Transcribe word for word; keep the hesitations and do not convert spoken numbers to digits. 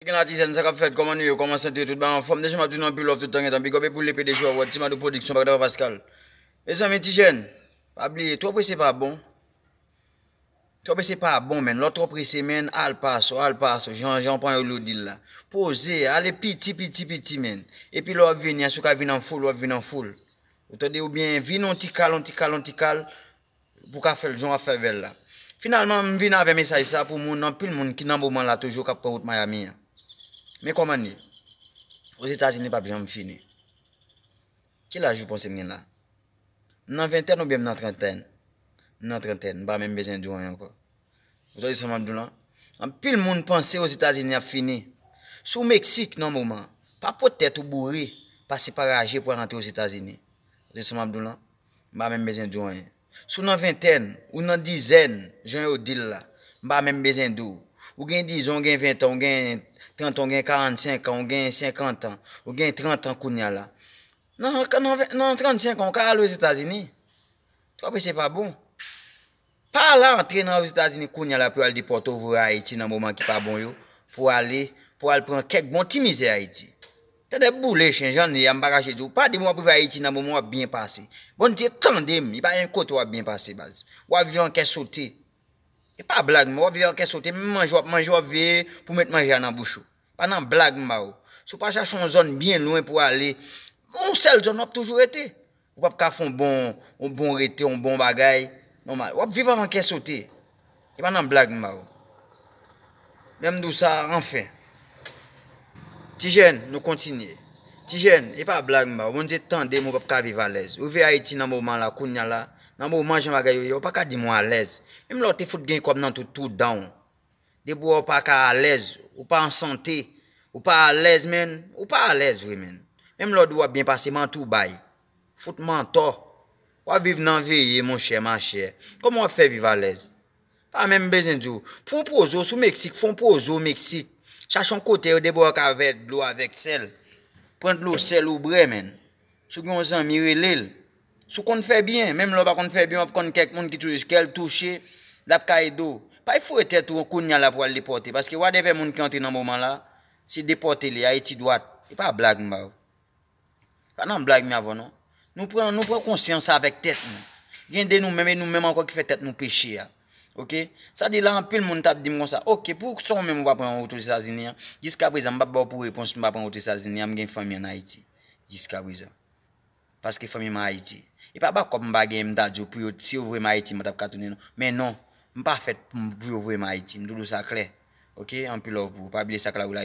Gen la ti jèn, sa k ap fèt, kòman nou ye, kòman sante yo, tout bagay anfòm. Deja m ap di nou anpil love tout tan gentan. Big up epi pou Lepe de Jwa, Wòd, Ti Madou Pwodiksyon, Bagdad Paskal. Mezanmi, ti jèn, pa bliye, twò prese pa bon. Twò prese pa bon, menn. Lè w twò prese, menn, al paso, al paso. Jan, jan w pran yo lodil la. Poze, ale piti, piti, piti, menn. Epi lè w ap vini a, si w ka vin an foul, w ap vin an foul. Ou tande, oubyen vin on ti kal, on ti kal, on ti kal, pou w ka fè l jan w ap fè vèl la. Finalman, m vin avè mesaj sa pou moun, anpil moun ki nan moman la toujou k ap pran wout Miami an. Men kòman n ye? Ozetazini p ap janm fini. Ki laj ou panse m gen la? M nan ventèn oubyen m nan trantèn? M nan trantèn, m pa menm bezwen di w anyen ankò. Ou tande sa m ap di w lan? Anpil moun panse Ozetazini ap fini. Si w Meksik nan moman, pa pot tèt ou boure, pase pa raje pou al rantre Ozetazini. Ou tande sa m ap di w lan? M pa menm bezwen di w anyen. Si w nan ventèn, ou nan dizèn, jan yo di l la, m pa menm bezwen di w. Ou gen dizan, ou gen ven tan, ou gen trant an, ou gen karannsenk an, ou gen senkant an, ou gen trant an kounye a la. Nan, nan, nan trannsenk an, ou ka al Ozetazini. Twò prese pa bon. Pa al antre nan Ozetazini kounye a la pou y al depòte w voye Ayiti nan moman ki pa bon yo, pou w ale, pou w al pran kèk bon ti mizè Ayiti. Tande boule chen, jan n ye a, m pa kache di w. Pa di m w ap rive Ayiti nan moman w ap byen pase. Bondye tande m, li pa gen kote w ap byen pase, baz. W ap viv an kè sote. E pa blag, men w ap viv an kè sote. Menm manje w ap manje, w ap veye pou met manje a nan bouch ou. Pa nan blag m ba w. Si w pa chache yon zòn byen lwen pou w ale, yon sèl zòn w ap toujou rete. Ou p ap ka fè yon bon, yon bon rete, yon bon bagay. Nòmal. W ap viv an kè sote. E pa nan blag m ba w. Lè m di w sa, anfen. Ti jèn, nou kontinye. Ti jèn, e pa blag m ba w. Bondye tande m, ou p ap ka viv alèz. Ou rive Ayiti nan moman la, kounye a la, nan moman jan bagay yo ye, ou pa ka di m ou alèz. Menm lè w te fout gen kòb nan tout, tout dan w. Depi w pa ka alèz, ou pa an sante, ou pa alèz, menn, ou pa alèz vre, menn. Menm lè w di w ap byen pase, manti w bay. Fout mantò. W ap viv nan veye, monchè, machè. Kòman w ap fè viv alèz? Pa menm bezwen di w. Fè yon poze w sou Meksik, fè yon poze w Meksik. Chache yon kote yo debò ka vè dlo avèk sèl. Pran dlo sèl ou bwè, menn. Si w gen yon zanmi, rele l. Si w konn fè byen, menm lè w pa konn fè byen, w ap konn kèk moun ki touche, kè l touche, l ap ka ede w. Pa foure tèt ou kounye a la pou al depòte, paske wadèvè moun ki antre nan moman la, se depòte li, Ayiti dwat. E pa blag m ba w. Pa nan blag m avè w non. Nou pran, nou pran konsyans avèk tèt nou. Gen de nou menm e nou menm ankò ki fè tèt nou peche a. Oke? Sa di la anpil moun t ap di m konsa, oke, pou sa w menm ou pa pran wout Ozetazini an? Jiska prezan, m p ap ba w pou repons, m pa pran wout Ozetazini an, m gen fanmi ann Ayiti. Jiska prezan. Paske fanmi m an Ayiti. E pa ba kòb m pa genyen, m ta di w pou yo, si yo voye m Ayiti, mwen t ap ka tounen non. Men non, m pa fèt pou m, pou yo voye m Ayiti. M toujou sa klè. Oke? Anpil love pou ou. Pa bliye sa k la ou la.